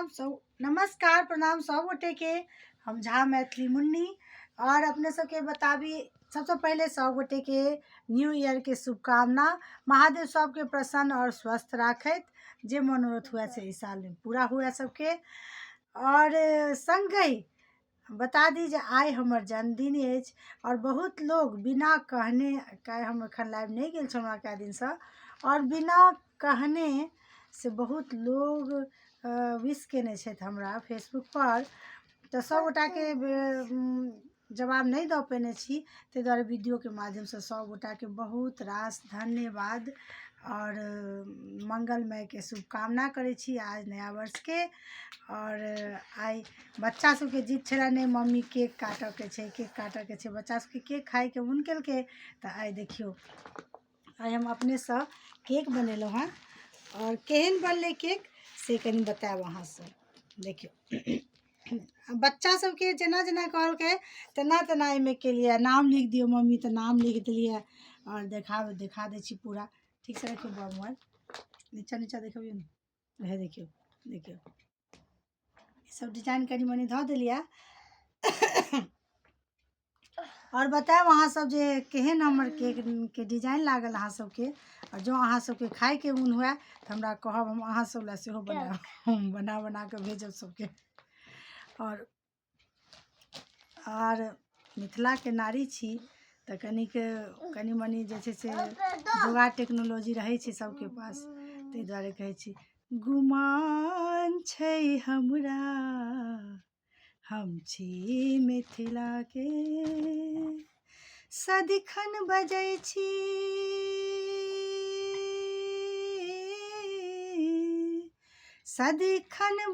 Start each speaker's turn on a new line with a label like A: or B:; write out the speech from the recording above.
A: सब नमस्कार प्रणाम सब गोटे के। हम झा मैथिली मुन्नी और अपने सबके बताबी सबसे पहले सब गोटे के न्यू ईयर के शुभकामना। महादेव सबके प्रसन्न और स्वस्थ राखैत, जे मनोरथ हुए से इस साल में पूरा हुए सबके। और संगहि बता दी जे आइ हमर जन्मदिन अछि और बहुत लोग बिना कहने, काल्हि हम एखन लाइव नहि गेल छलहुँ कए दिनसँ, और बिना कहने से बहुत लोग विश केने छथि हमरा फेसबुक पर। तऽ सब गोटाके जवाब नहि दऽ पेने छी, ताहि दुआरे वीडियोके माध्यमसँ सब गोटाके बहुत रास धन्यवाद और मंगलमयके शुभकामना करै छी आज नया वर्षके। और आइ बच्चा सबके जिद छलै नहि मम्मी केक काटऽके छै, केक काटऽके छै, बच्चा सबके केक खाइके मोन केलकै। तऽ आइ देखियौ आइ हम अपनेसँ केक बनेलहुँ हँ और केहन बनलै केक से कनि बतायब अहाँ सब। देखियौ बच्चा सबके जेना जेना कहलकै तेना तेना एहिमे केलियै। नाम लिख दियौ मम्मी, तऽ नाम लिख देलियै और देखा दै छी पूरा। ठीकसँ देखियौ बा मोबाइल नीचा नीचा देखबियौ ने। हे देखियौ देखियौ ई सब डिजाइन कनि मनि धऽ देलियै। और बतायब अहाँ सब जे केहन हमर केक के डिजाइन लागल अहाँ सबके। और जँ अहाँ सबके खाइके मोन हुए तऽ हमरा कहब, हम अहाँ सब लए सेहो बनायब, हम बना बना कऽ भेजब सबके। और मिथिलाके नारी छी तऽ कनिक कनि मनि जे छै से जोगाड़ टेक्नोलॉजी रहै छै सबके पास, ताहि दुआरे कहै छी गुमान छै हमरा हम छी मिथिलाके, सदिखन बजै छी सदिखन।